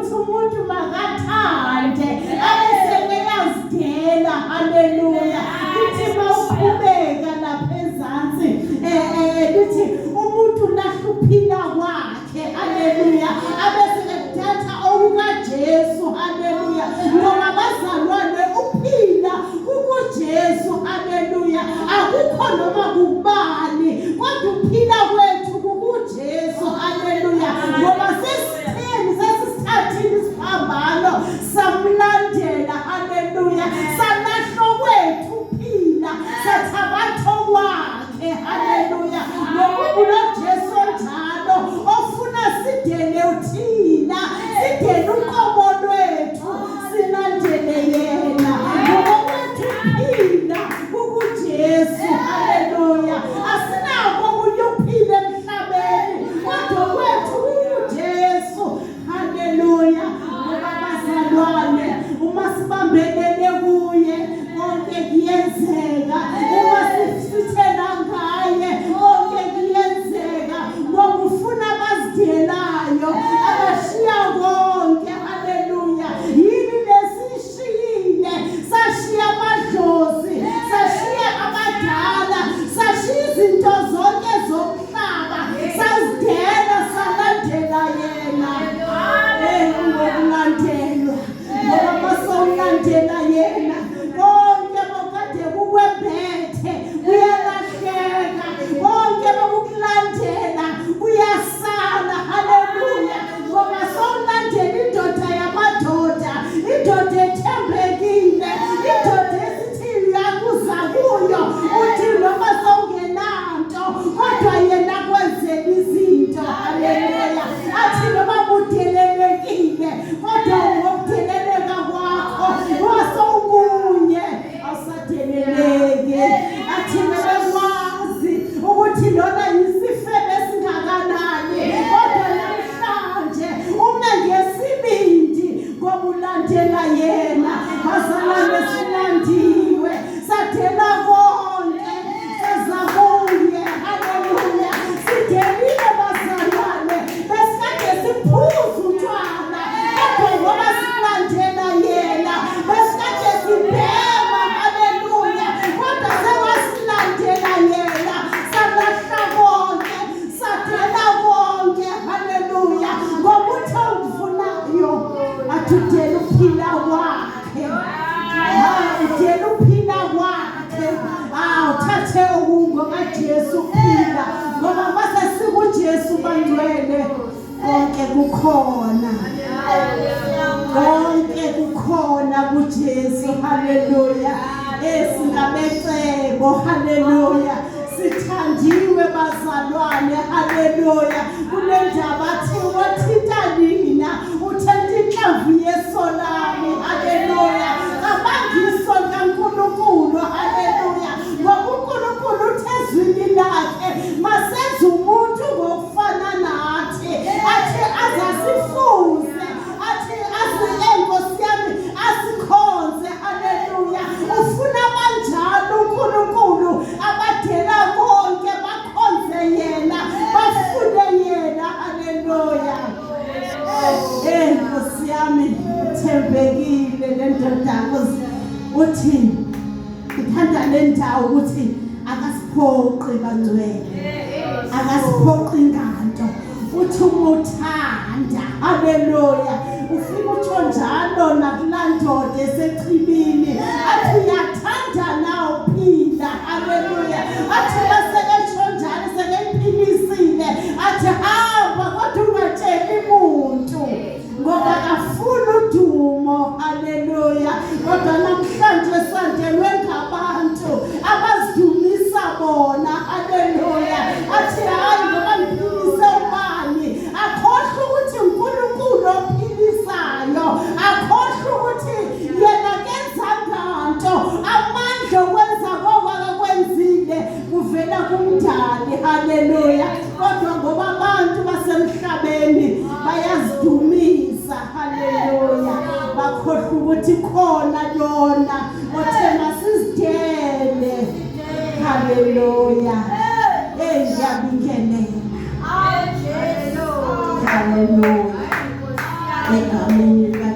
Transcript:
Ukuthi umuntu makathande abese eyazidela. Haleluya. Lithi mawuqhubeka lapha ezansi lithi umuntu lahluphila kwakhe. Haleluya. Abese ethatha okukaJesu. Haleluya. Ngoba bazalwane uphila kukuJesu. Haleluya. Akukho noma kubani kodwa uphila kwethu kukuJesu. Haleluya. Ngoba sesitheni sesisithathile isiphambano samlandela. Haleluya. Salahla kwethu uphila sathabatha kwakhe. Haleluya. Ngoba uJesu onjalo ofuna sidele uthina sidele uqobo lwethu silandele yena. Ngoba kwethu uphila kukuJesu. Haleluya. Asinako okunye ukuphila emhlabeni kodwa kwethu kukuJesu. Haleluya. Ngoba bazalwane uma sibambelele kuye konke kuyenzeka. Uma sithela ngaye konke kuyenzeka. Ngoba ufuna abazidelayo abashiya konke. Haleluya. Yini lesishiyile? Sashiya amadlozi, sashiya abadala, sashiya izinto zonke zomhlaba, sazidela salandela yena. Ungokulandelwa. Ngoba masawulandela yena konke bokade kukwembethe kuyalahleka, konke bokukulandela kuyasala. Haleluya. Ngoba sawulandela indoda yamadoda, indoda ethembekile, indoda esithi uyakuza kuyo uthi noma sawungenanto kodwa yena kwenzela izinto. Haleluya. Athi noma budelelekile kodwa ngokudeleleka kwakho wasowukunye awusadeleleki. Athi bebekwazi ukuthi lona yisifebe esingakanani kodwa namhlanje ume ngesibindi ngoba ulandela yena. Bazalwane silandiwe sadela konke seza kuye. Haleluya. Sidelile bazalwane, besikade siphuza utshwala kodwa ngoba silandela yena besikade sibhema. Haleluya. Kodwa sewasilandela yena salahla konke sadela konke. Haleluya. Ngoba uthe ukufunayo athi udela ukuphila kwakhe. Udela ukuphila kwakhe. Uthathe okungokaJesu ukuphila ngoba mase sikuJesu bangcwele konke kukhona. Konke kukhona kuJesu. Haleluya. Esingabecebo. Haleluya. Sithandiwe bazalwane. Haleluya. Kunendaba athi wathinta nina uthinta inhlamvu yeso lami. Haleluya. Abangiso kaNkulunkulu. Haleluya. Ngoba uNkulunkulu uthe ezwini lakhe masenze umuntu ngokufana nathi. Athi azasifuze, athi enkosi yami asikhonze. Haleluya. Ufuna abanjalo uNkulunkulu abadela konke bakhonze yena, bafune yena. Haleluya. Nkosi yami thembekile le ndoda. Uthi ithanda le ndawo ukuthi akasiphoqi bangcwele, akasiphoqi nganto. Uthi umuthanda. Haleluya. Ufika utsho njalo nakulaa ndoda esechibini athi uyathanda na uphila. Haleluya. Athi maseketsho njalo sekeyiphilisile athi hamba kodwa ungatsheli muntu ngoba akafuni udumo. Haleluya. Kodwa namhlanje sandelwe ngabantu abazidumisa bona. Haleluya. Athi hayi ngoba ngiphilise ubani, akhohlwe ukuthi uNkulunkulu ophilisayo, akhohlwe ukuthi yena kenzanga nto, amandla okwenza konke akakwenzile kuvela kumdali. Haleluya. Kodwa ngoba abantu basemhlabeni bayazidumisa. Haleluya. Bakhohlwa ukuthi khona lona othe masizidele. Haleluya. Ngiyabingelela. Haleluya. Egameni lika